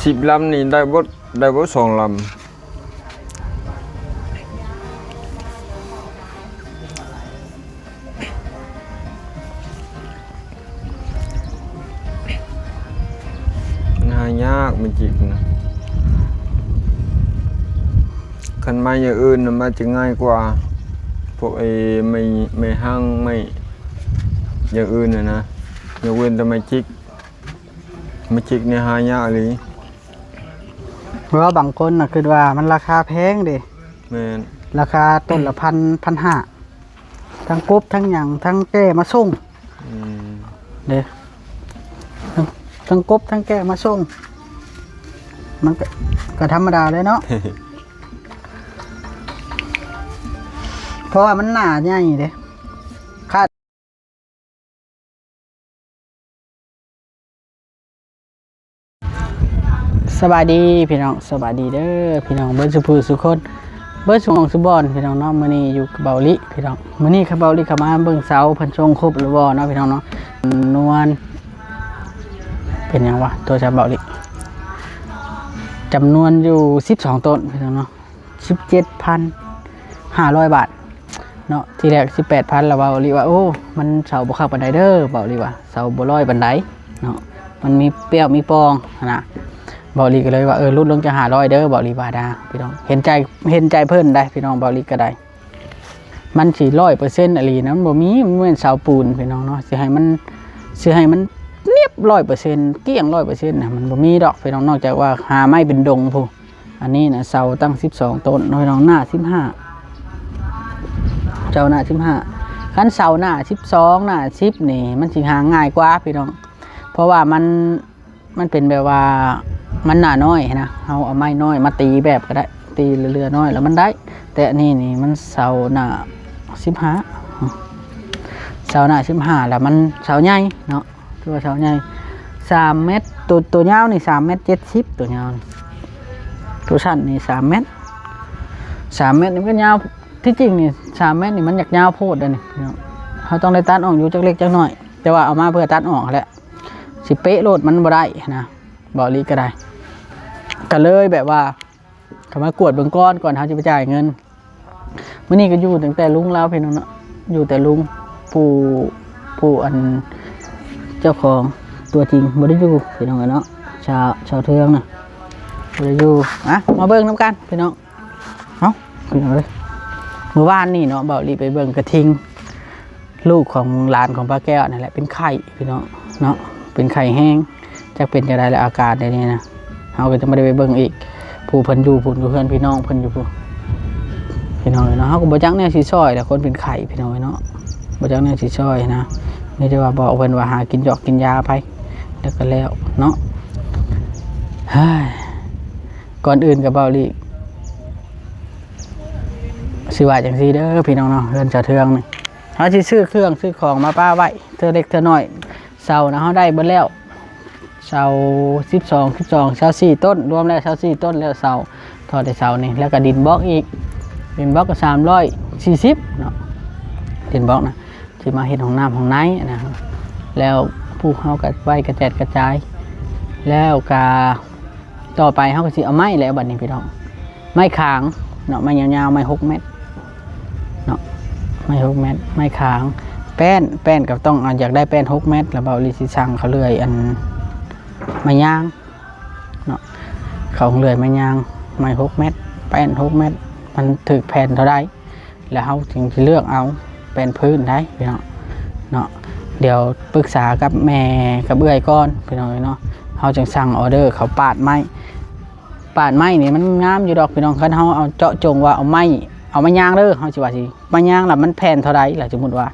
ສິບລຳນີ້ໄດ້ບໍ່ ໄດ້ບໍ່ສອງລຳ? ມັນຫາຍາກ ໄມ້ຈິກນະ. ຄັນໄມ້ຢ່າງອື່ນນະ ມັນຈະງ່າຍກວ່າ ພວກໄອ້ໄມ້ ໄມ້ຮັງ ໄມ້ຢ່າງອື່ນນະນະ ຍົກເວັ້ນແຕ່ໄມ້ຈິກ. ໄມ້ຈິກນີ້ຫາຍາກອີ່ຫຼີ. ເພາະວ່າບາງຄົນນະຄິດວ່າມັນລາຄາແພງເດ້. ແມ່ນ. ລາຄາຕົ້ນລະພັນ ພັນຫ້າ ທັງກົບ ທັງຫຍັງ ທັງແກ້ມາສົ່ງ. ອືມ ເດ້ ທັງ ທັງກົບ ທັງແກ້ມາສົ່ງ ມັນກະ ກະທຳມະດາແຫຼະເນາະ. ເພາະວ່າມັນໜ້າໃຫຍ່ເດ້. ສະບາຍດີພີ່ນ້ອງ ສະບາຍດີເດີພີ່ນ້ອງ ເບິດສູ່ຜູ້ສູ່ຄົນ ເບິດສູ່ໝ່ອງສູ່ບ່ອນພີ່ນ້ອງເນາະ. ມື້ນີ້ຢູ່ກັບເບົາລິພີ່ນ້ອງ ມື້ນີ້ເບົາລິເຂົ້າມາເບິ່ງເສົາເພິ່ນສົ່ງຄົບຫຼືບໍ່ເນາະພີ່ນ້ອງເນາະ. ຈຳນວນ ເປັນຫຍັງວະ ໂທລະສັບເບົາລິ ຈຳນວນຢູ່ສິບສອງຕົ້ນພີ່ນ້ອງເນາະ. ສິບເຈັດພັນຫ້າຮ້ອຍບາດເນາະ. ທີແລກສິບແປດພັນ ລະເບົາລິວ່າ ໂອ້ ມັນເສົາບໍ່ຄັກປານໃດເດີ ເບົາລິວ່າ ເສົາບໍ່ຮ້ອຍປານໃດເນາະ ມັນມີແປ້ວມີປ່ອງຫັ້ນນະ. ເບົາລິກໍເລີຍວ່າ ເອີ ຫຼຸດລົງຈາກຫ້າຮ້ອຍເດີ ເບົາລິວ່າດາພີ່ນ້ອງ. ເຫັນໃຈ ເຫັນໃຈເພິ່ນໄດ໋ພີ່ນ້ອງ ເບົາລິກໍໄດ້. ມັນຊິຮ້ອຍເປີເຊັນອີ່ຫຼີນະ ມັນບໍ່ມີ ມັນແມ່ນເສົາປູນພີ່ນ້ອງເນາະ ຊິໃຫ້ມັນ ຊິໃຫ້ມັນລຽບຮ້ອຍເປີເຊັນ ກ້ຽງຮ້ອຍເປີເຊັນນະ ມັນບໍ່ມີດອກພີ່ນ້ອງ ນອກຈາກວ່າຫາໄມ້ເປັນດົງພຸ້ນ. ອັນນີ້ນະ ເສົາຕັ້ງສິບສອງຕົ້ນເນາະພີ່ນ້ອງ ໜ້າສິບຫ້າ ເສົາໜ້າສິບຫ້າ. ຄັນເສົາໜ້າສິບສອງ ໜ້າສິບນີ້ ມັນຊິຫາງ່າຍກວ່າພີ່ນ້ອງ ເພາະວ່າມັນ ມັນເປັນແບບວ່າມັນໜ້ານ້ອຍຫັ້ນນະ ເຮົາເອົາໄມ້ນ້ອຍມາຕີແບບກໍໄດ້ ຕີເຫຼືອໆນ້ອຍແລ້ວມັນໄດ້. ແຕ່ອັນນີ້ນີ້ມັນເສົາໜ້າສິບຫ້າ ເສົາໜ້າສິບຫ້າ ແລ້ວມັນເສົາໃຫຍ່ເນາະ ຄືວ່າເສົາໃຫຍ່ສາມແມັດ ໂຕ ໂຕຍາວນີ້ສາມແມັດເຈັດສິບ ໂຕຍາວນີ້ ໂຕສັ້ນນີ້ສາມແມັດ ສາມແມັດນີ້ມັນກໍຍາວ. ທີ່ຈິງນີ້ສາມແມັດນີ້ມັນຢາກຍາວໂພດເດ້ນີ້ ເຮົາຕ້ອງໄດ້ຕັດອອກຢູ່ຈັກເລັກຈັກນ້ອຍ ແຕ່ວ່າເອົາມາເພື່ອຕັດອອກຫັ້ນແຫຼະ ຊິເປະໂລດມັນບໍ່ໄດ້ຫັ້ນນະ ເບົາລີກໍໄດ້. ກໍເລີຍແບບວ່າ ເຂົ້າມາກວດເບິ່ງກ່ອນ ກ່ອນເຮົາຊິໄປຈ່າຍເງິນ. ມື້ນີ້ກໍຢູ່ຕັ້ງແຕ່ລຸງລາວພີ່ນ້ອງເນາະ ຢູ່ແຕ່ລຸງ ຜູ້ ຜູ້ອັນເຈົ້າຂອງຕົວຈິງບໍ່ໄດ້ຢູ່ພີ່ນ້ອງເອີຍເນາະ ຊາວ ຊາວເທືອງນະ ບໍ່ໄດ້ຢູ່. ອ່ະ ມາເບິ່ງນຳກັນພີ່ນ້ອງ. ເອົ້າ ພີ່ນ້ອງເອີຍ ມື້ວານນີ້ເນາະ ເບົາລີໄປເບິ່ງກະທິງ ລູກຂອງຫຼານຂອງປ້າແກ້ວນັ້ນແຫຼະ ເປັນໄຂ້ພີ່ນ້ອງເນາະ ເປັນໄຂ້ແຮງ ຈັກເປັນຈັ່ງໃດລະອາການດຽວນີ້ນະ. ເຮົາກໍຈະບໍ່ໄດ້ໄປເບິ່ງອີກ ຜູ້ເພິ່ນຢູ່ພຸ້ນ ຢູ່ເຮືອນພີ່ນ້ອງເພິ່ນຢູ່ພຸ້ນ ພີ່ນ້ອງເອີຍເນາະ. ເຮົາກໍບໍ່ຈັກແນວຊິຊ່ອຍແຫຼະ ຄົນເປັນໄຂ້ພີ່ນ້ອງເອີຍເນາະ ບໍ່ຈັກແນວຊິຊ່ອຍນະ ມີແຕ່ວ່າບອກເພິ່ນວ່າຫາກິນຢອກກິນຢາໄປ ແລ້ວກໍແລ້ວເນາະ. ເຮີ້ຍ ກ່ອນອື່ນກໍເບົາລີ ຊິວ່າຈັ່ງຊີ້ເດີພີ່ນ້ອງເນາະ ເຮືອນຊາວເທືອງນີ້ ເຮົາຊິຊື້ເຄື່ອງຊື້ຂອງມາປະໄວ້ເທື່ອເລັກເທື່ອນ້ອຍ. ເສົານະ ເຮົາໄດ້ເບິດແລ້ວ ເສົາສິບສອງ ສິບສອງ ຊາວສີ່ຕົ້ນ ລວມແລ້ວຊາວສີ່ຕົ້ນແລ້ວເສົາ ທໍ່ແຕ່ເສົານີ້ ແລ້ວກໍດິນບລັອກອີກ ດິນບລັອກກໍສາມຮ້ອຍສີ່ສິບເນາະ ດິນບລັອກນະ ຊິມາເຮັດຫ້ອງນ້ຳຫ້ອງໃນນະ. ແລ້ວພວກເຮົາກໍໄວ້ກະແຈດກະຈາຍ ແລ້ວກໍຕໍ່ໄປເຮົາກໍຊິເອົາໄມ້ແລ້ວບັດນີ້ພີ່ນ້ອງ ໄມ້ຂາງເນາະ ໄມ້ຍາວໆ ໄມ້ຫົກແມັດເນາະ ໄມ້ຫົກແມັດ ໄມ້ຂາງ. ແປ້ນ ແປ້ນກໍຕ້ອງ ອາ ຢາກໄດ້ແປ້ນຫົກແມັດ ແລ້ວເບົາລີຊິສັ່ງເຂົາເລື່ອຍ ອັນ ໄມ້ຍາງເນາະ ເຂົາເລື່ອຍໄມ້ຍາງ ໄມ້ຫົກແມັດ ແປ້ນຫົກແມັດ ມັນຖືກແຜ່ນເທົ່າໃດ ແລ້ວເຮົາຈຶ່ງຊິເລືອກເອົາແປ້ນພື້ນໄດ້ພີ່ນ້ອງເນາະ. ດຽວປຶກສາກັບແມ່ກັບເອື້ອຍກ່ອນພີ່ນ້ອງເນາະ ເຮົາຈຶ່ງສັ່ງອໍເດີເຂົາປາດໄມ້. ປາດໄມ້ນີ້ມັນງາມຢູ່ດອກພີ່ນ້ອງ ຄັນເຮົາເອົາເຈາະຈົງວ່າເອົາໄມ້ ເອົາໄມ້ຍາງເດີ ເຮົາຊິວ່າຊິໄມ້ຍາງລະມັນແຜ່ນເທົ່າໃດລະ ສົມມຸດວ່າ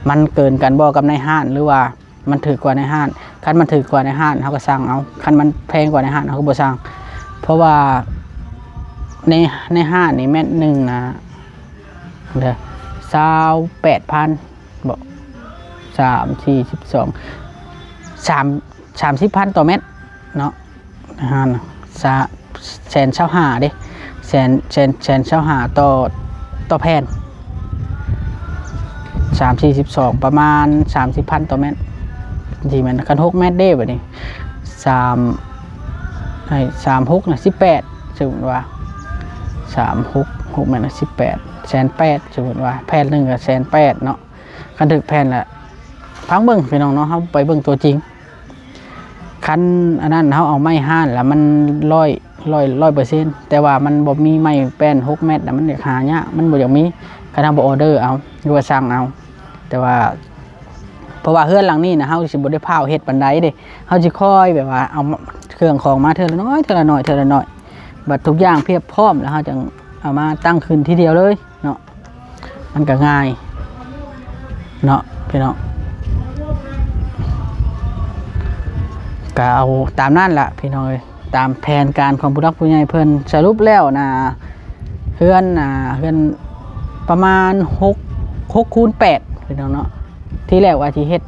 ມັນເກີນກັນບໍ່ກັບນາຍຮ້ານ ຫຼືວ່າມັນຖືກກວ່ານາຍຮ້ານ. ຄັນມັນຖືກກວ່ານາຍຮ້ານເຮົາກໍສັ່ງເອົາ ຄັນມັນແພງກວ່ານາຍຮ້ານເຮົາກໍບໍ່ສັ່ງ ເພາະວ່າໃນ ໃນຮ້ານນີ້ແມັດໜຶ່ງນະ ເດີ ຊາວແປດພັນ ບໍ່ ສາມ ສີ່ ສິບສອງ ສາມ ສາມສິບພັນຕໍ່ແມັດເນາະ ຫັ້ນນະ ສາ ແສນຊາວຫ້າເດ້ ແສນ ແສນ ແສນຊາວຫ້າຕໍ່ ຕໍ່ແຜ່ນ ສາມ ສີ່ ສິບສອງ ປະມານສາມສິບພັນຕໍ່ແມັດ ທີ່ແມ່ນ ຄັນຫົກແມັດເດ້ ບັດນີ້ ສາມ ໃຫ້ສາມຫົກນະ ສິບແປດ ສົມມຸດວ່າ ສາມຫົກ ຫົກແມັດນະ ສິບແປດ ແສນແປດ ສົມມຸດວ່າແຜ່ນໜຶ່ງກໍແສນແປດເນາະ. ຄັນຖືກແຜ່ນລະ ຟັງເບິ່ງພີ່ນ້ອງເນາະ ເຮົາໄປເບິ່ງຕົວຈິງ. ຄັນອັນນັ້ນເຮົາເອົາໄມ້ຮ້ານລະມັນຮ້ອຍ ຮ້ອຍ ຮ້ອຍເປີເຊັນ ແຕ່ວ່າມັນບໍ່ມີໄມ້ແປ້ນຫົກແມັດນະ ມັນຢາກຫາຍາກ ມັນບໍ່ຢາກມີ. ຄັນເຮົາບໍ່ອໍເດີເອົາ ຫຼືວ່າສັ່ງເອົາ ແຕ່ວ່າ ເພາະວ່າເຮືອນຫຼັງນີ້ນະ ເຮົາຊິບໍ່ໄດ້ພ້າວເຮັດປານໃດເດ້ ເຮົາຊິຄ່ອຍແບບວ່າເອົາເຄື່ອງຂອງມາເທື່ອລະໜ້ອຍ ເທື່ອລະໜ້ອຍ ເທື່ອລະໜ້ອຍ ບັດທຸກຢ່າງພຽບພ້ອມແລ້ວ ເຮົາຈັ່ງເອົາມາຕັ້ງຂຶ້ນທີດຽວເລີຍເນາະ. ມັນກໍງ່າຍເນາະພີ່ນ້ອງ ກໍເອົາຕາມນັ້ນລະພີ່ນ້ອງເອີຍ ຕາມແຜນການຂອງຜູ້ຫຼັກຜູ້ໃຫຍ່ເພິ່ນ. ສະຫຼຸບແລ້ວນະ ເຮືອນນະ ເຮືອນປະມານຫົກ ຫົກຄູນແປດພີ່ນ້ອງເນາະ. ທີແລກວ່າຊິເຮັດ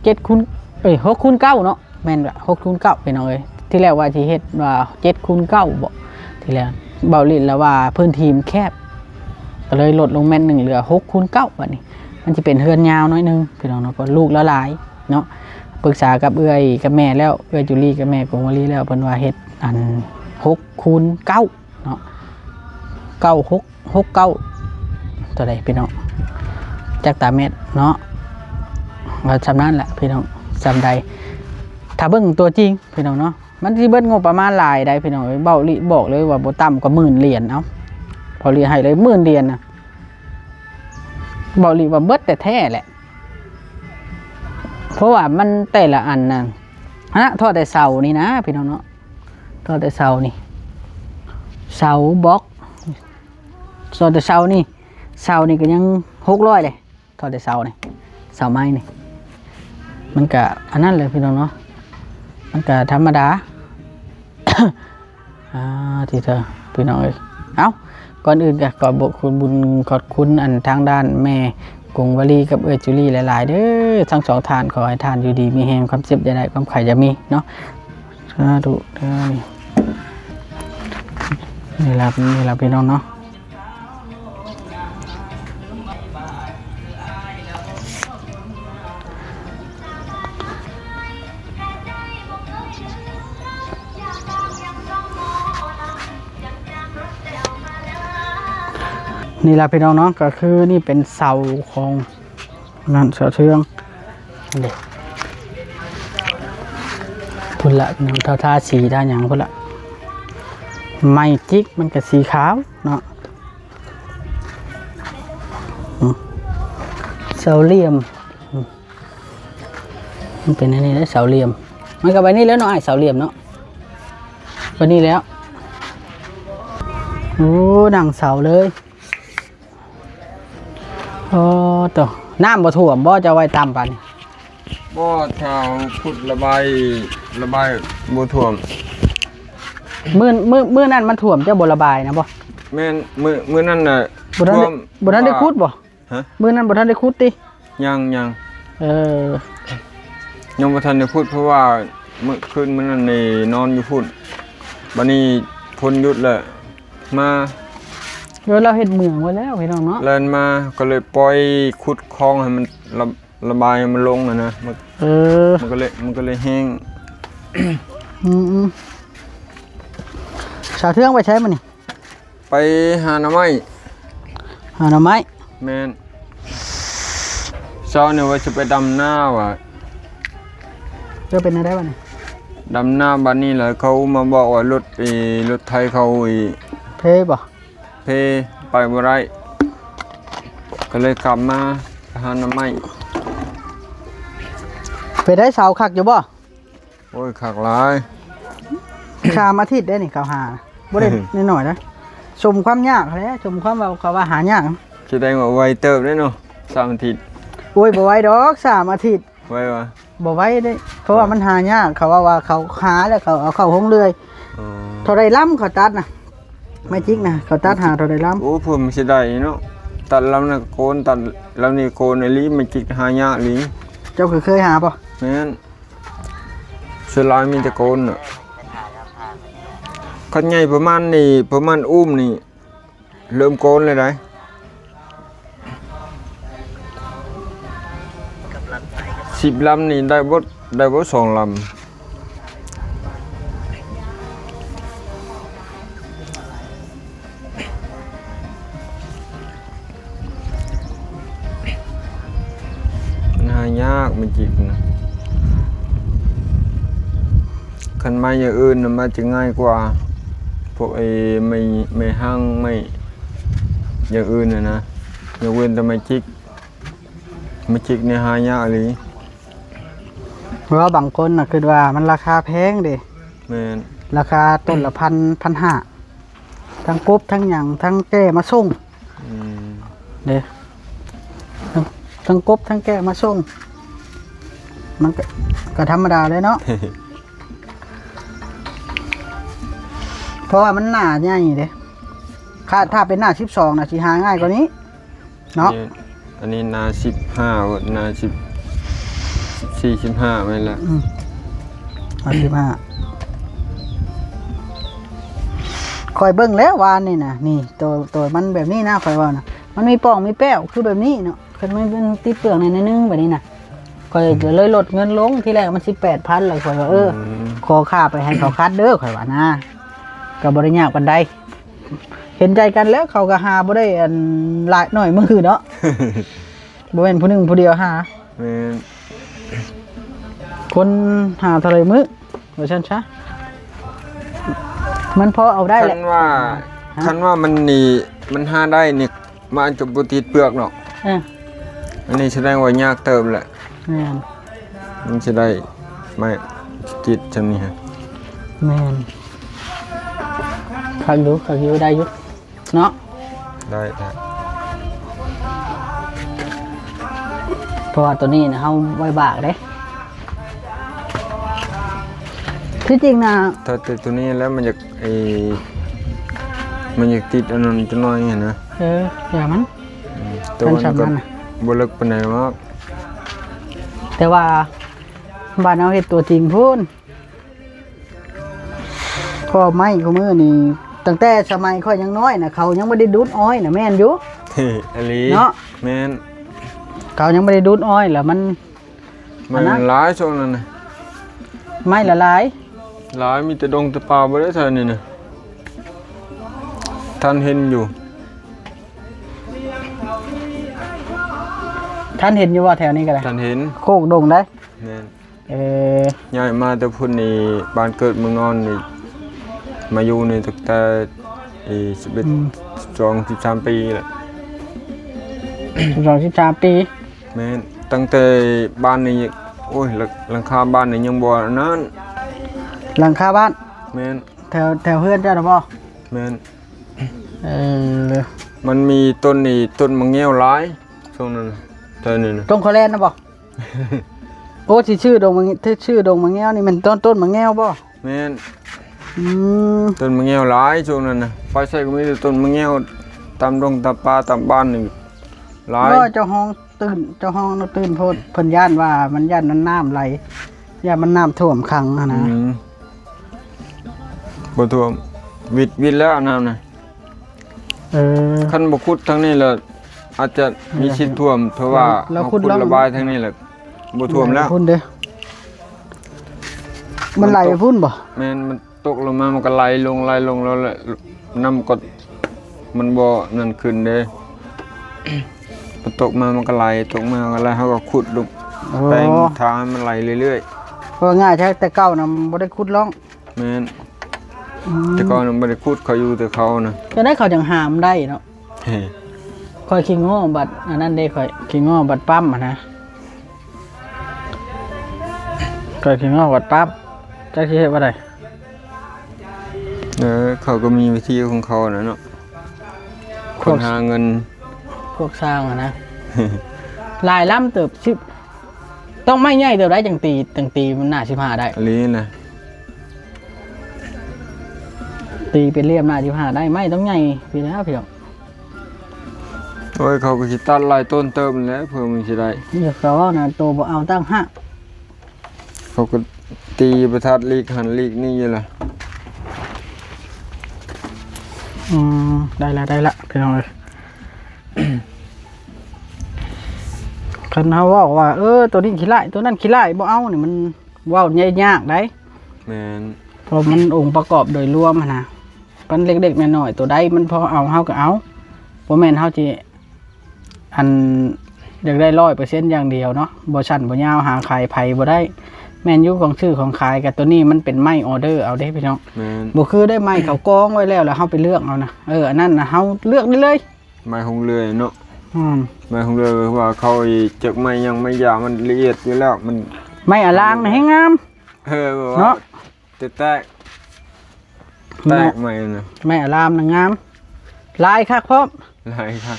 ເຈັດຄູນ ເອີຍ ຫົກຄູນເກົ້າເນາະ. ແມ່ນລະ ຫົກຄູນເກົ້າ ພີ່ນ້ອງເອີຍ. ທີແລກວ່າຊິເຮັດວ່າເຈັດຄູນເກົ້າບໍ ທີແລກ ເບົາລິດລະວ່າພື້ນທີ່ມັນແຄບ ກໍເລີຍລົດລົງແມັດໜຶ່ງເຫຼືອຫົກຄູນເກົ້າ. ບັດນີ້ມັນຊິເປັນເຮືອນຍາວໜ້ອຍໜຶ່ງພີ່ນ້ອງເນາະ ເພາະລູກລະຫຼາຍເນາະ. ປຶກສາກັບເອື້ອຍກັບແມ່ແລ້ວ ເອື້ອຍຈູລີກັບແມ່ກົງວາລີແລ້ວ ເພິ່ນວ່າເຮັດອັນຫົກຄູນເກົ້າ ເນາະ ເກົ້າຫົກ ຫົກເກົ້າ ເທົ່າໃດພີ່ນ້ອງ ຈັກຕາແມັດເນາະ. ກໍສ່ຳນັ້ນແຫຼະພີ່ນ້ອງ ສ່ຳໃດ ຖ້າເບິ່ງຕົວຈິງພີ່ນ້ອງເນາະ ມັນຊິເບິດງົບປະມານຫຼາຍໃດ໋ພີ່ນ້ອງເອີຍ. ເບົາລິບອກເລີຍວ່າບໍ່ຕ່ຳກວ່າໝື່ນຫຼຽນ ເອົາ ເບົາລິໃຫ້ເລີຍໝື່ນຫຼຽນນະ ເບົາລິວ່າເບິດແທ້ໆແຫຼະ ເພາະວ່າມັນແຕ່ລະອັນນະ ຮະ ທໍ່ແຕ່ເສົານີ້ນະພີ່ນ້ອງເນາະ. ຕໍ່ແຕ່ເສົານີ້ ເສົາບລັອກ ຕໍ່ແຕ່ເສົານີ້ ເສົານີ້ກໍຍັງຫົກຮ້ອຍເດ້ ຕໍ່ແຕ່ເສົານີ້ ເສົາໄມ້ນີ້ ມັນກະອັນນັ້ນແຫຼະພີ່ນ້ອງເນາະ ມັນກະທຳມະດາ. ອ່າ ທີ່ເທີ ພີ່ນ້ອງເອີຍ ເອົ້າ ກ່ອນອື່ນກໍຂໍຂອບຄຸນບຸນຂອບຄຸນອັນທາງດ້ານແມ່ກົງວາລີກັບເອື້ອຍຈູລີຫຼາຍໆເດີ ທັງສອງທ່ານ ຂໍໃຫ້ທ່ານຢູ່ດີມີແຮງ ຄວາມເຈັບຢ່າໄດ້ ຄວາມໄຂ້ຢ່າມີເນາະ. ສາທຸເດີ ນີ້ລະ ນີ້ລະພີ່ນ້ອງເນາະ. ນີ້ລະພີ່ນ້ອງເນາະ ກໍຄືນີ້ເປັນເສົາຂອງນັ້ນ ເສົາເທືອງເດ້ ພຸ້ນລະພີ່ນ້ອງ ເຂົາທາສີທາຫຍັງພຸ້ນລະ ໄມ້ຈິກມັນກໍສີຂາວເນາະ. ອືມ ເສົາຫຼ່ຽມ ອືມ ມັນເປັນອັນນີ້ເດ້ ເສົາຫຼ່ຽມ ມັນກໍແບບນີ້ແຫຼະເນາະ ອ້າຍ ເສົາຫຼ່ຽມເນາະ ແບບນີ້ແຫຼະ. ໂອ້ ນັ່ງເສົາເລີຍ. ໂອ້ ໂຕ ນ້ຳບໍ່ຖ້ວມບໍ່ ເຈົ້າໄວ້ຕ່ຳປານນີ້? ບໍ່ ຖ້າເຮົາຂຸດລະບາຍ ລະບາຍບໍ່ຖ້ວມ. ມື້ ມື້ ມື້ນັ້ນມັນຖ້ວມ ເຈົ້າບໍ່ລະບາຍນະບໍ່? ແມ່ນ ມື້ ມື້ນັ້ນນະ ບໍ່ທັນໄດ້ ບໍ່ທັນໄດ້ຂຸດບໍ່? ຮະ? ມື້ນັ້ນບໍ່ທັນໄດ້ຂຸດຕິ? ຍັງ ຍັງ ເອີ ຍັງບໍ່ທັນໄດ້ຂຸດ ເພາະວ່າມື້ ຄືນມື້ນັ້ນນີ້ນອນຢູ່ພຸ້ນ ບັດນີ້ຝົນຢຸດແລ້ວ ມາ ເອີ ລາວເຮັດເມືອງໄວ້ແລ້ວພີ່ນ້ອງເນາະ ແລ່ນມາ ກໍເລີຍປ່ອຍຂຸດຄອງໃຫ້ມັນລະ ລະບາຍໃຫ້ມັນລົງຫັ້ນນະ ມັນ ເອີ ມັນກໍເລີຍ ມັນກໍເລີຍແຫ້ງ. ອືມໆ ສາວເທືອງໄປໃສມື້ນີ້? ໄປຫາໜໍ່ໄມ້ ຫາໜໍ່ໄມ້ ແມ່ນ ເຊົ້ານີ້ວ່າຊິໄປດຳນາວ່າ ເອີ ເປັນແນວໃດບັດນີ້? ດຳນາບັດນີ້ລະ ເຂົາມາບອກວ່າລົດ ເອີ ລົດໄຖເຂົາ ເອີ ເພບໍ່? ເພ ໄປບໍ່ໄດ້ ກໍເລີຍກັບມາຫາໜໍ່ໄມ້. ເປັນໃດ ເຊົາຄັກຢູ່ບໍ່? ໂອ້ຍ ຄັກຫຼາຍ ສາມອາທິດເດ້ນີ້ເຂົາຫາ ບໍ່ໄດ້ ອືມ ນ້ອຍໆນະ ສົມຄວາມຍາກແຫຼະ ສົມຄວາມວ່າເຂົາວ່າຫາຍາກ. ສະແດງວ່າໄວເຕີບເດ້ເນາະ ສາມອາທິດ. ໂອ້ຍ ບໍ່ໄວດອກ ສາມອາທິດ ໄວວະ? ບໍ່ໄວເດ້ ເພາະວ່າມັນຫາຍາກ ເຂົາເວົ້າວ່າເຂົາຫາແລ້ວເຂົາເອົາເຂົ້າໂຮງເລື່ອຍ. ອໍ ເທົ່າໃດລຳເຂົາຕັດນະ ແມັດຈິກນະ ເຂົາຕັດຫາເທົ່າໃດລຳ? ໂອ້ ເພິ່ນຊິໄດ້ເນາະ ຕັດລຳນັ້ນກໍໂກນ ຕັດລຳນີ້ໂກນອີ່ຫຼີ ແມັດຈິກຫາຍາກອີ່ຫຼີ. ເຈົ້າກໍເຄີຍຫາບໍ່? ແມ່ນ. ສ່ວນຫຼາຍມີແຕ່ໂກນນະ ຄັນໃຫຍ່ປະມານນີ້ ປະມານອຸ້ມນີ້ ເລີ່ມໂກນແລ້ວໃດ໋. ສິບລຳນີ້ໄດ້ບໍ່ ໄດ້ບໍ່ສອງລຳ? ມັນຈິກນະ. ຄັນໄມ້ຢ່າງອື່ນນະ ມັນຈະງ່າຍກວ່າ ພວກໄອ້ໄມ້ ໄມ້ຮັງ ໄມ້ຢ່າງອື່ນນະນະ ຍົກເວັ້ນແຕ່ໄມ້ຈິກ. ໄມ້ຈິກນີ້ຫາຍາກອີ່ຫຼີ. ເພາະວ່າບາງຄົນນະຄິດວ່າມັນລາຄາແພງເດ້. ແມ່ນ. ລາຄາຕົ້ນລະພັນ ພັນຫ້າ ທັງກົບທັງຫຍັງ ທັງແກ້ມາສົ່ງ. ອືມ. ເດ້ ທັງ ທັງກົບທັງແກ້ມາສົ່ງ ມັນກະ ກະທຳມະດາແຫຼະເນາະ. ເພາະວ່າມັນໜ້າໃຫຍ່ເດ້. ຖ້າ ຖ້າເປັນໜ້າສິບສອງນະ ຊິຫາງ່າຍກວ່ານີ້ເນາະ. ອັນນີ້ໜ້າສິບຫ້າ ໜ້າສິບ ສິບສີ່ ສິບຫ້າ ແມ່ນລະ. ອືມ ໜ້າສິບຫ້າ. ຂ້ອຍເບິ່ງແລ້ວວານນີ້ນະ ນີ້ ໂຕ ໂຕມັນແບບນີ້ນະ ຂ້ອຍເວົ້ານະ ມັນມີປ່ອງມີແປ້ວຄືແບບນີ້ເນາະ. ຄັນມັນ ມັນຕິດເປືອກໜ້ອຍໜຶ່ງແບບນີ້ນະ ຂ້ອຍ ອືມ ກໍເລີຍລົດເງິນລົງ. ທີແລກມັນສິບແປດພັນ ແລ້ວຂ້ອຍວ່າ ເອີ ອືມ ຂໍຄ່າໄປໃຫ້ເຂົາຄັດເດີ ຂ້ອຍວ່ານະ ກໍບໍ່ໄດ້ຍາກປານໃດ. ເຫັນໃຈກັນແລ້ວ ເຂົາກໍຫາບໍ່ໄດ້ອັນຫຼາຍໜ້ອຍມື້ເນາະ. ບໍ່ແມ່ນຜູ້ໜຶ່ງຜູ້ດຽວຫາ. ແມ່ນ. ຄົນຫາເທົ່າໃດມື້ ວ່າຊັ້ນຊະ ມັນພໍເອົາໄດ້ແຫຼະ. ຄັນວ່າ ຮະ? ຄັນວ່າມັນນີ້ ມັນຫາໄດ້ນີ້ ມັນອາດຈະບໍ່ຕິດເປືອກເນາະ. ເອີ ອັນນີ້ສະແດງວ່າຍາກເຕີບແຫຼະ. ແມ່ນ. ມັນຊິໄດ້ໄມ້ຕິດຊ່ຳນີ້ຮະ. ແມ່ນ. ຄັກຢູ່ ຄັກຢູ່ ໄດ້ຢູ່ເນາະ. ໄດ້ ໄດ້. ເພາະວ່າໂຕນີ້ນະ ເຮົາໄວ້ບາກເດ້. ທີ່ຈິງນະ ຖ້າແຕ່ໂຕນີ້ແລ້ວມັນຢາກ ໄອ້ ມັນຢາກຕິດອັນນັ້ນຈັກໜ້ອຍຫັ້ນນະ. ເອີ ຢ່າມັນ. ອືມ ແຕ່ວ່າມັນກໍບໍ່ເລິກປານໃດດອກ. ແຕ່ວ່າບ້ານເຮົາເຮັດຕົວຈິງພຸ້ນ. ເພາະໄມ້ຄູ່ມື້ນີ້ ຕັ້ງແຕ່ສະໄໝຂ້ອຍຍັງນ້ອຍນະ ເຂົາຍັງບໍ່ໄດ້ດູດອ້ອຍນະ ແມ່ນຢູ່. ອີ່ຫຼີ ເນາະ. ແມ່ນ. ເຂົາຍັງບໍ່ໄດ້ດູດອ້ອຍ ແລ້ວມັນ ໄມ້ມັນຫຼາຍຊ່ວງນັ້ນນະ. ໄມ້ລະຫຼາຍ ຫຼາຍ ມີແຕ່ດົງແຕ່ປ່າ ບໍ່ໄດ້ໃສ່ນີ້ນະ. ທ່ານເຫັນຢູ່ ທ່ານເຫັນຢູ່ບໍ່ ແຖວນີ້ກໍໄດ້? ທ່ານເຫັນ. ໂຄກດົງໄດ໋. ແມ່ນ. ເອີ ຍ້າຍມາແຕ່ພຸ້ນນີ້ ບ້ານເກີດເມືອງນອນນີ້ ມາຢູ່ນີ້ຕັ້ງແຕ່ ເອີ ສິບເອັດ ອືມ ສິບສອງ ສິບສາມປີແຫຼະ. ສິບສອງ ສິບສາມປີ. ແມ່ນ. ຕັ້ງແຕ່ບ້ານນີ້ ໂອ້ຍ ຫຼັງ ຫຼັງຄາບ້ານນີ້ຍັງບໍ່ອັນນັ້ນ. ຫຼັງຄາບ້ານ? ແມ່ນ. ແຖວ ແຖວເຮືອນເຈົ້ານະບໍ່? ແມ່ນ. ເອີ ມັນມີຕົ້ນນີ້ ຕົ້ນໝາກແງວຫຼາຍຊ່ວງນັ້ນນະ ແຖວນີ້ນະ. ຕົງເຂົາແລ່ນນະບໍ່? ໂອ້ ທີ່ຊື່ດົງມະ ທີ່ຊື່ດົງໝາກແງວນີ້ແມ່ນຕົ້ນ ຕົ້ນໝາກແງວບໍ່? ແມ່ນ. ອືມ ຕົ້ນໝາກແງວຫຼາຍຊ່ວງນັ້ນນະ ໄປໃສກໍມີແຕ່ຕົ້ນໝາກແງວ ຕາມດົງຕາມປ່າຕາມບ້ານນີ້ຫຼາຍ. ບໍ່ ເຈົ້າຮ້ອງຕື່ນ ເຈົ້າຮ້ອງນະຕື່ນໂພດ ເພິ່ນຢ້ານວ່າມັນ ຢ້ານມັນນ້ຳໄຫຼ ຢ້ານມັນນ້ຳຖ້ວມຂັງຫັ້ນນະ. ອືມ ບໍ່ຖ້ວມ ວິດ ວິດແລ້ວນ້ຳນະ. ເອີ ຄັນບໍ່ຂຸດທາງນີ້ລະ ອາດຈະມີສິດຖ້ວມ ເພາະວ່າເຮົາຂຸດລະບາຍທາງນີ້ລະ ບໍ່ຖ້ວມແລ້ວ. ມັນໄຫຼໄປພຸ້ນເດ້ ມັນໄຫຼໄປພຸ້ນບໍ່? ແມ່ນ ມັນຕົກລົງມາ ມັນກໍໄຫຼລົງ ໄຫຼລົງແລ້ວ ແລ້ວນ້ຳກໍ ມັນບໍ່ນັ້ນຂຶ້ນເດ້. ມັນຕົກມາ ມັນກໍໄຫຼ ຕົກມາ ມັນກໍໄຫຼ ເຮົາກໍຂຸດລົງ ແປງທາງໃຫ້ມັນໄຫຼເລື້ອຍໆ. ເວົ້າງ່າຍແທ້ ແຕ່ເກົ່ານະບໍ່ໄດ້ຂຸດລ່ອງ. ແມ່ນ. ອືມ ແຕ່ກ່ອນນະບໍ່ໄດ້ຂຸດ ເຂົາຢູ່ແຕ່ເຂົານະ. ຈັ່ງໃດເຂົາຈັ່ງຫາມໄດ້ເນາະ. ເອີ ຂ້ອຍຂີ້ງໍບັດອັນນັ້ນເດ້ ຂ້ອຍຂີ້ງໍບັດປ້ຳຫັ້ນນະ ຂ້ອຍຂີ້ງໍບັດປ້ຳ ຈັກຊິເຮັດແນວໃດ. ເອີ ເຂົາກໍມີວິທີຂອງເຂົານະເນາະ ຄົນຫາເງິນ ພວກຊ່າງຫັ້ນນະ ຫຼາຍລຳເຕີບ ສິບ ຕ້ອງໄມ້ໃຫຍ່ເຕີບໄດ໋ ຈັ່ງຕີ ຈັ່ງຕີມັນໜ້າສິບຫ້າໄດ້ ອີ່ຫຼີນະ. ຕີເປັນຫຼ່ຽມໜ້າສິບຫ້າໄດ້ ໄມ້ຕ້ອງໃຫຍ່ພີ້ແລ້ວພີ່ນ້ອງ. ໂອ້ຍ ເຂົາກໍຊິຕັດຫຼາຍຕົ້ນເຕີບແຫຼະ ເພື່ອມັນຊິໄດ້. ເຂົາເວົ້ານະ ໂຕບໍ່ເອົາຕັ້ງຫາກ ເຂົາກໍຕີປະທັດຫຼີກຫັ້ນຫຼີກນີ້ຢູ່ລະ. ອືມ ໄດ້ລະ ໄດ້ລະ ພີ່ນ້ອງເອີຍ. ຄັນເຮົາເວົ້າວ່າ ເອີ ໂຕນີ້ຂີ້ລ້າຍ ໂຕນັ້ນຂີ້ລ້າຍ ບໍ່ເອົານີ້ ມັນເວົ້າຍາກໄດ໋. ແມ່ນ. ເພາະມັນອົງປະກອບໂດຍລວມຫັ້ນນະ ມັນເລັກໆນ້ອຍໆ ໂຕໃດມັນພໍເອົາ ເຮົາກໍເອົາ ບໍ່ແມ່ນເຮົາຊິ ອັນ ຢາກໄດ້ຮ້ອຍເປີເຊັນຢ່າງດຽວເນາະ ບໍ່ສັ້ນບໍ່ຍາວ ຫາຂາຍໃຜບໍ່ໄດ້. ແມ່ນຢູ່ ຂອງຊື້ຂອງຂາຍ ກະໂຕນີ້ມັນເປັນໄມ້ອໍເດີເອົາເດ້ພີ່ນ້ອງ ແມ່ນ ບໍ່ຄືໄດ້ໄມ້ເຂົາກອງໄວ້ແລ້ວ ແລ້ວເຮົາໄປເລືອກເອົານະ. ເອີ ອັນນັ້ນນະ ເຮົາເລືອກໄດ້ເລີຍ ໄມ້ຫົງເລື່ອຍເນາະ ອືມ ໄມ້ຫົງເລື່ອຍ ວ່າເຂົາຈັກໄມ້ຫຍັງໄມ້ຢາ ມັນລະອຽດຢູ່ແລ້ວ ມັນ ໄມ້ອາລາງນະແຮງງາມ ເອີ ເນາະ ແຕກ ແຕກໄມ້ນະ ໄມ້ອາລາມນະງາມ ຫຼາຍຄັກພ້ອມ ຫຼາຍຄັກ.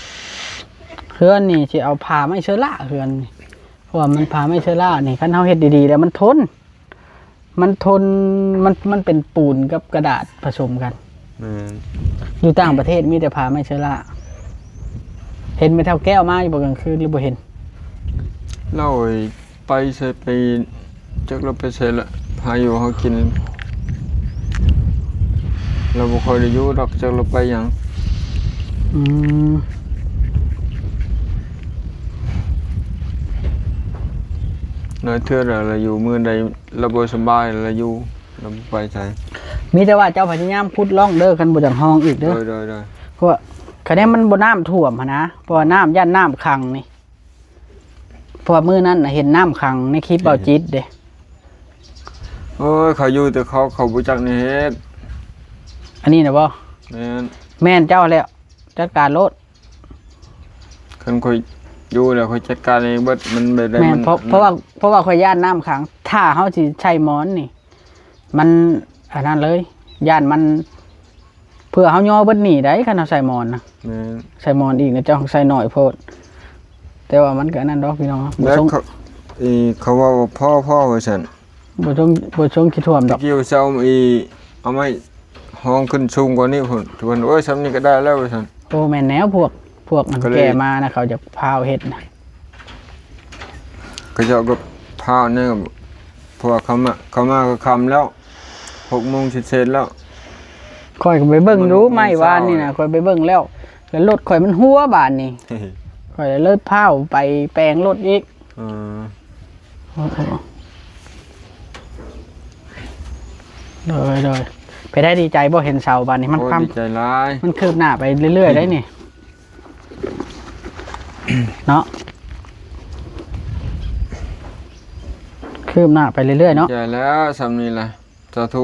ເຮືອນນີ້ຊິເອົາຜ້າໄມ້ເຊີລາ ເຮືອນນີ້ ເພາະວ່າມັນຜ້າໄມ້ເຊີລານີ້ ຄັນເຮົາເຮັດດີໆແລ້ວມັນທົນ ມັນທົນ ມັນ ມັນເປັນປູນກັບກະດາດປະສົມກັນ ແມ່ນ ຢູ່ຕ່າງປະເທດມີແຕ່ຜ້າໄມ້ເຊີລາ. ເຫັນແມ່ເຖົ້າແກ້ວມາຢູ່ບໍ່ກາງຄືນ ຫຼືບໍ່ເຫັນ? ລາວໄປໃສ ໄປ ຈັກລາວໄປໃສລະ ຫາຢູ່ຫາກິນ ລາວບໍ່ຄ່ອຍໄດ້ຢູ່ດອກ ຈັກລາວໄປຫຍັງ. ອືມ ຫຼາຍເທື່ອລະ ລາວຢູ່ມື້ໃດລາວບໍ່ສະບາຍ ລາວຢູ່ ລາວບໍ່ໄປໃສ. ມີແຕ່ວ່າເຈົ້າພະຍາຍາມຂຸດລ່ອງເດີ ຄັນບໍ່ຢາກຮ້ອງອີກເດີ. ໂດຍ ໂດຍ ໂດຍ. ເພາະວ່າຄັນແນມັນບໍ່ນ້ຳຖ້ວມຫັ້ນນະ ເພາະວ່ານ້ຳ ຢ້ານນ້ຳຂັງນີ້ ເພາະວ່າມື້ນັ້ນນະເຫັນນ້ຳຂັງໃນຄລິບເບົາຈິດເດ້. ໂອ້ຍ ເຂົາຢູ່ແຕ່ເຂົາ ເຂົາບໍ່ຈັກແນວເຮັດ. ອັນນີ້ນະບໍ່? ແມ່ນ ແມ່ນເຈົ້າແລ້ວ ຈັດການໂລດ. ຄັນຂ້ອຍຢູ່ແລ້ວຂ້ອຍຈັດການເອງເບິດ ມັນບໍ່ໄດ້ ແມ່ນ ມັນ ເພາະ ເພາະວ່າ ເພາະວ່າຂ້ອຍຢ້ານນ້ຳຂັງ ຖ້າເຮົາຊິໃສ່ໝອນນີ້ ມັນອັນນັ້ນເລີຍ ຢ້ານມັນ ເພື່ອເຮົາຍໍເບິດນີ້ໄດ໋ ຄັນເຮົາໃສ່ໝອນນະ. ແມ່ນ ໃສ່ໝອນອີກນະ ເຈົ້າໃສ່ໜ້ອຍໂພດ. ແຕ່ວ່າມັນກະອັນນັ້ນດອກພີ່ນ້ອງ ແລ້ວເຂົາ ເອີ ເຂົາເວົ້າວ່າພໍ ພໍວ່າຊັ້ນ ບໍ່ຊົງ ບໍ່ຊົງຂີ້ຖ້ວມດອກ. ຕະກີ້ວ່າຊິເອົາ ເອົາໄມ້ຮອງຂຶ້ນສູງກວ່ານີ້ພຸ້ນ ທຸກຄົນ ໂອ້ຍ ສ່ຳນີ້ກະໄດ້ແລ້ວວ່າຊັ້ນ. ໂອ້ ແມ່ນແນວພວກ ພວກອັນ ກະເລີຍ ແກ່ມານະ ເຂົາຈະພ້າວເຮັດນະ ເຂົາເຈົ້າກະພ້າວແນວ ເພາະວ່າເຂົາມາ ເຂົາມາກະຄ່ຳແລ້ວ ຫົກໂມງເສດໆແລ້ວ. ຂ້ອຍກະໄປເບິ່ງຢູ່ ມັນຫົກໂມງ ໄມ້ວານນີ້ນະ ເຊົ້າ ຂ້ອຍໄປເບິ່ງແລ້ວ ແລ້ວລົດຂ້ອຍມັນຮົ່ວບາດນີ້ ຂ້ອຍເລີຍພ້າວໄປແປງລົດອີກ. ເອີ ໂດຍ ໂດຍ. ເປັນໃດ ດີໃຈບໍ່ເຫັນເສົາບາດນີ້? ມັນ ໂອ້ຍ ຄວາມ ດີໃຈຫຼາຍ ມັນຄືບໜ້າໄປເລື້ອຍໆໄດ໋ນີ້ ເນາະ ຄືບໜ້າໄປເລື້ອຍໆເນາະ. ດີໃຈແລ້ວ ສ່ຳນີ້ລະ ສາທຸ.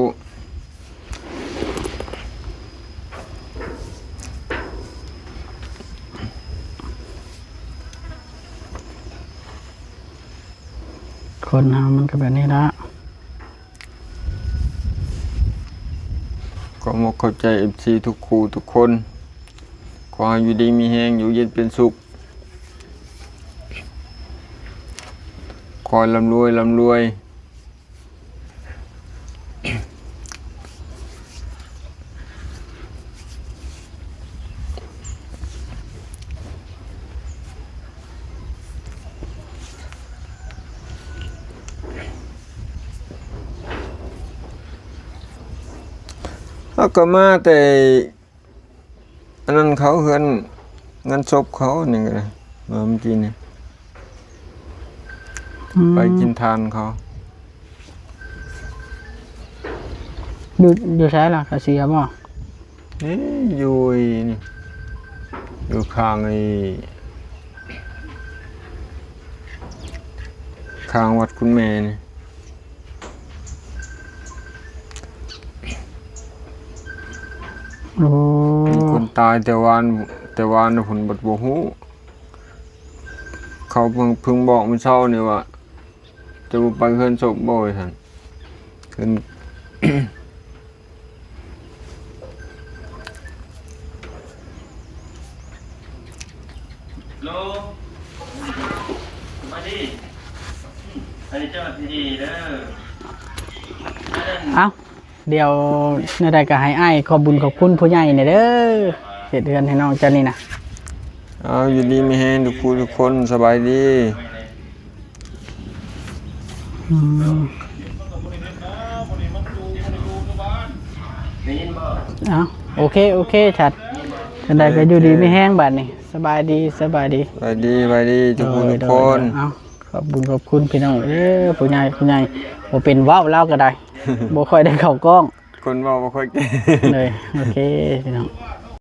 ຄົນເຮົາມັນກະແບບນີ້ລະ. ຂໍຂອບໃຈ ເອັຟຊີ ທຸກຄູ່ທຸກຄົນ ຂໍໃຫ້ຢູ່ດີມີແຮງ ຢູ່ເຢັນເປັນສຸກ ຂໍໃຫ້ລ່ຳລວຍ ລ່ຳລວຍ. ເຮົາກະມາແຕ່ ອັນນັ້ນເຂົາ ເຮືອນງານສົບເຂົານີ້ກະໄດ້ ມາມື້ກີ້ນີ້ ອືມ ໄປກິນທານເຂົາ. ຢູ່ ຢູ່ໃສລະ ກາເຊຍບໍ່? ນີ້ ຢູ່ ນີ້ ຢູ່ຂ້າງ ຂ້າງວັດຄຸນແມ່ນີ້. ໂອ້ ມີຄົນຕາຍແຕ່ວານ ແຕ່ວານພຸ້ນ ບັດບໍ່ຮູ້ ເຂົາເພິ່ງ ເພິ່ງບອກມື້ເຊົ້ານີ້ວ່າ ຈະບໍ່ໄປເຮືອນສົບບໍ່ ວ່າຊັ້ນ ເຮືອນ ໂລ ມາດີ ອັນນີ້ເຈົ້າໜ້າທີ່ດີເດີ. ເອົ້າ ດຽວແນວໃດກະໃຫ້ອ້າຍຂອບບຸນຂອບຄຸນຜູ້ໃຫຍ່ແດ່ເດີ ເຮັດເຮືອນໃຫ້ນ້ອງເຈົ້ານີ້ນະ. ເອົາ ຢູ່ດີມີແຮງທຸກຜູ້ທຸກຄົນ ສະບາຍດີ. ອືມ ເອົ້າ ໂອເຄ ໂອເຄ ສັດ ຈັ່ງໃດກະຢູ່ດີມີແຮງບາດນີ້ ສະບາຍດີ ສະບາຍດີ ສະບາຍດີ ສະບາຍດີທຸກຜູ້ທຸກຄົນ. ໂດຍ ໂດຍ ເອົ້າ ຂອບບຸນຂອບຄຸນພີ່ນ້ອງເອີຍ ຜູ້ໃຫຍ່ ຜູ້ໃຫຍ່ ບໍ່ເປັນເວົ້າລາວກະໄດ້ ບໍ່ຄ່ອຍໄດ້ເຂົ້າກ້ອງ ຄົນເວົ້າບໍ່ຄ່ອຍເກັ່ງ ເລີຍ. ໂອເຄພີ່ນ້ອງ